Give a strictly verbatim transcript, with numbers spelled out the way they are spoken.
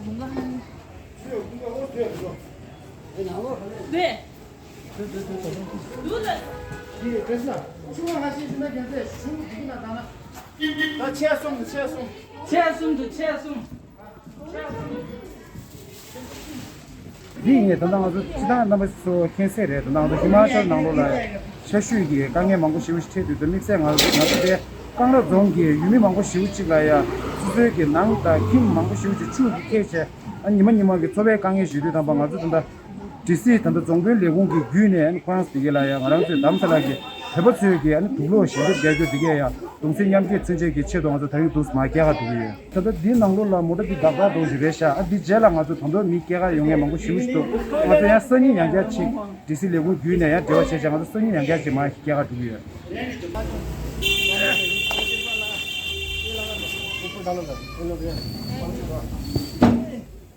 ནས། ད་ཆས་གསུམ་དུ་ཆས་གསུམ། ཆས་གསུམ་དུ་ཆས་གསུམ། འདི་ཡིན་ད་ལྟ་ང་ཚོ་སྤྱི་བཏང་རྣམ་པ་ཚོ་མཁྱེན་གསལ་རེད། ད་ལྟ་ང་ཚོ་ཧི་མ་ཅལ་ནང་ལོགས་ལ་ཆར་ཞོད་ཀྱི་དཀའ་ངལ་མང་པོ་ཞེ་པོ་ཞིག་འཕྲད་དུས། ད་དམིགས་བསལ་ང་ང་ཚོ་དེ་ཀང་ར་རྫོང་གི་ཡུལ་མི་མང་པོ་ཞེ་པོ་ཅིག་ལ་ཡ་སོ་སོའི་གི་ནང་དང་ཁྱིམ་མང་པོ་ཞེ་པོ་ཅིག་ཆུ་གིས་ཁྱེར་བྱས། ཨ་ཉི་མ་ཉི་མ་གི་འཚོ་བའི་དཀའ་ངལ་ཞུ་དུས་ཙམ་པ་ང་ཚོ་ད་ལྟ་ཌི་སི་ད་ལྟ་རྫོང་དཔོན་ལས་ཁུངས་ཀྱི་བརྒྱུད་ནས་ཨ་ནི་ཁོ་རང་ཚོ་དེ་ག་ལ་ཡ་ང་རང་ཚོའི་རྡ་རམ་ས་ལ་གི་བོད་པ་ཚོའི་གི་ཨ་ནི་དུག་སློག་ཞལ་འདེབས་རྒྱག་རྒྱུ་དེ་གས་ཡ་གདུང་སེམས་མཉམ་སྐྱེད་མཚོན་ཆེད་ཀྱི་ཆེད་དུ་ང་ཚོ་ད་རིང་འདུག་མར་སྐྱེལ་ག་འགྲོ་གི་ཡོད། ད་ལྟ་འདིའི་ནང་ལོགས་ལ་མོ་ཊ་འདི་བདག་བདག་འགྲོ་བཞིན་རེད་ཤག་ཨ་འདི་རྗེས་ལ་ང་ཚོ་ད་དུང་མི་སྐྱེལ་ག་ཡོང་མཁན་མང་པོ་ཞེ་པོ་ཞིག་འདུག་ང་ཚོ་ཡང་སང་ཉིན་ཡང་བསྐྱར་ཅིག་ཌི་སི་ལས་ཁུངས་བརྒྱུད་ནས་ཡང་འབྲེལ་བ་བྱས་བྱས་ང་ཚོ་སང་ཉིན་ཡང་བསྐྱར་ཅིག་མར་སྐྱེལ་ག་འགྲོ་གི་ཡོད།